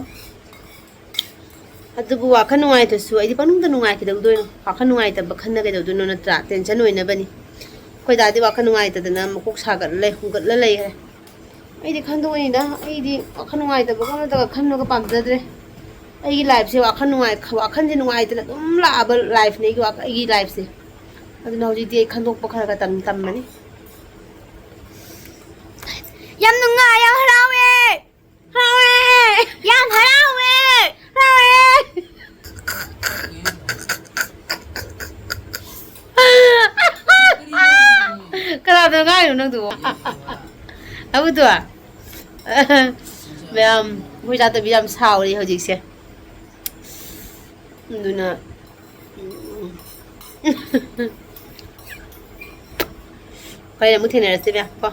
ꯑꯗꯨꯕꯨ ꯋꯥꯈꯜ ꯅꯨꯡꯉꯥꯏꯇ꯭ꯔꯁꯨ ꯑꯩꯗꯤ ꯄꯪꯅꯨꯡꯗ ꯅꯨꯡꯉꯥꯏ ꯀꯩꯗꯧꯗꯣꯏꯅꯣ? ꯋꯥꯈꯜ ꯅꯨꯡꯉꯥꯏꯇꯕ ꯈꯟꯅ ꯀꯩꯗꯧꯗꯣꯏꯅꯣ ꯅꯠꯇ꯭ꯔꯥ? Tension ꯑꯣꯏꯅꯕꯅꯤ꯫ ꯑꯩꯈꯣꯏ ꯗꯥꯗꯤ ꯋꯥꯈꯜ ꯅꯨꯡꯉꯥꯏꯇꯗꯅ ꯃꯀꯣꯛ ꯁꯥꯒꯠꯂ ꯂꯩ, ꯍꯨꯝꯒꯠꯂ ꯂꯩꯈ꯭ꯔꯦ꯫ ꯑꯩꯗꯤ ꯈꯟꯗꯣꯛꯏꯅꯤꯗ, ꯑꯩꯗꯤ ꯋꯥꯈꯜ ꯅꯨꯡꯉꯥꯏꯇꯕꯒ ꯅꯠꯇ꯭ꯔꯒ ꯈꯟꯕꯒ ꯄꯥꯝꯖꯗ꯭ꯔꯦ꯫ ꯑꯩꯒꯤ ꯂꯥꯏꯐꯁꯦ ꯋꯥꯈꯜ ꯅꯨꯡꯉꯥꯏ, ꯋꯥꯈꯜꯁꯦ ꯅꯨꯡꯉꯥꯏꯇꯅ ꯑꯗꯨꯝ ꯂꯥꯛꯑꯕ ꯂꯥꯏꯐꯅꯦ ꯑꯩꯒꯤ ꯋꯥꯈꯜ, ꯑꯩꯒꯤ ꯂꯥꯏꯐꯁꯦ꯫ ꯑꯗꯨꯅ ꯍꯧꯖꯤꯛꯇꯤ ꯑꯩ ꯈꯟꯗꯣꯛꯄ ꯈꯔ ꯈꯔ ꯇꯝ-, ꯇꯝꯃꯅꯤ꯫ ꯌꯥꯝ ꯅꯨꯡꯉꯥꯏ, ꯌꯥꯝ ꯍꯔꯥꯎꯋꯦ꯫ ꯍꯔꯥꯎꯋꯦ꯫ ꯌꯥꯝ ꯍꯔꯥꯎꯋꯦ꯫ ꯍꯔꯥꯎꯋꯦ꯫ ꯀꯅꯥꯗ ꯉꯥꯡꯉꯤꯅꯣ ꯅꯪꯗꯨꯕꯣ? ꯑꯕꯨꯗꯣ? ꯃꯌꯥꯝ, ꯑꯩꯈꯣꯏ ꯆꯥꯠꯇꯕꯤ ꯌꯥꯝ ꯁꯥꯎꯔꯤ ꯍꯧꯖꯤꯛꯁꯦ꯫ ꯑꯗꯨꯅ, ꯎꯝ꯫ ꯍꯣꯔꯦꯟ ꯑꯃꯨꯛ ꯊꯦꯡꯅꯔꯁꯤ ꯃꯌꯥꯝ ꯀꯣ꯫